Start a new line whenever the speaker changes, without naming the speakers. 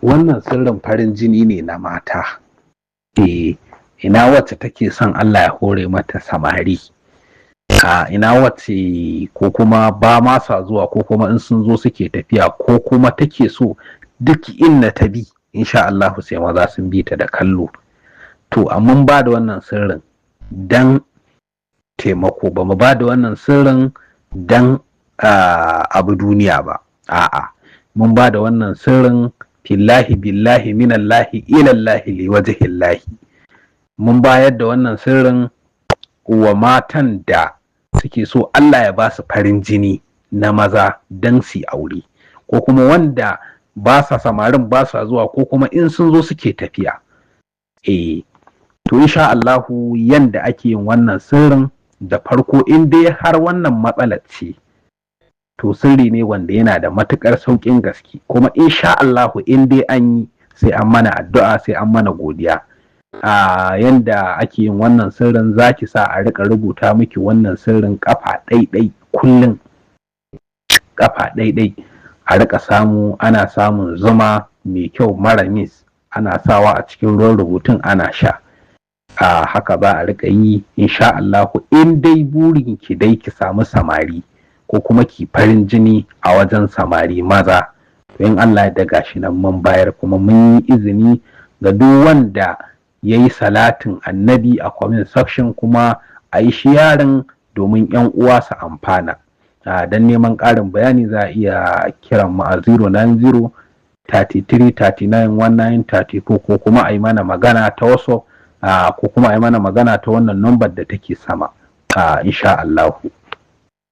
Wannan sirrin farin jini ne na mata. Eh, ina wacce take son Allah ya hore mata samari, a ina wacce ko kuma ba ma sa zuwa, ko kuma in sun zo suke tafiya, ko kuma take so duk inda ta bi insha Allah sai maza sun bi ta da kallo. To amma ba da wannan sirrin dan taimako, ba mu ba da wannan sirrin dan abu duniya ba. A'a, mun ba da wannan sirrin fillahi billahi minallahi ilallahi liwajhillahi. Mun bayar da wannan sirrin wa matan da suke so Allah ya ba su farin jini na maza don su aure, ko kuma wanda ba sa samarin ba sa zuwa, ko kuma in sun zo suke tafiya. Eh, to insha Allahu yanda ake yin wannan sirrin, da farko in dai har wannan matsalar ce, to sirri ne wanda yana da matukar sauƙin gaske, kuma insha Allahu in dai an yi, sai an mana addu'a, sai an mana godiya. A yanda ake yin wannan sirrin, zaki sa a rika rubuta miki wannan sirrin kafa ɗaiɗai kullum, kafa ɗaiɗai. A rika samu, ana samun zuma mai kyau mara mis, ana sawa a cikin ruwan rubutun ana sha. A haka za a rika yi insha Allahu in dai burin ki dai ki samu samari ko kuma ki farin jini a wajen samari maza. To in Allah ya daga shi nan mun bayar, kuma mun yi izini ga duk wanda ya yi salatin Annabi a comment section, kuma a yi sharing domin 'yan uwa su amfana. Don neman ƙarin bayani za a iya kiran mu a 090 33 39 19 34, ko kuma a yi mana magana ta wasu, ko kuma a yi mana magana ta wannan number da take sama, insha Allahu.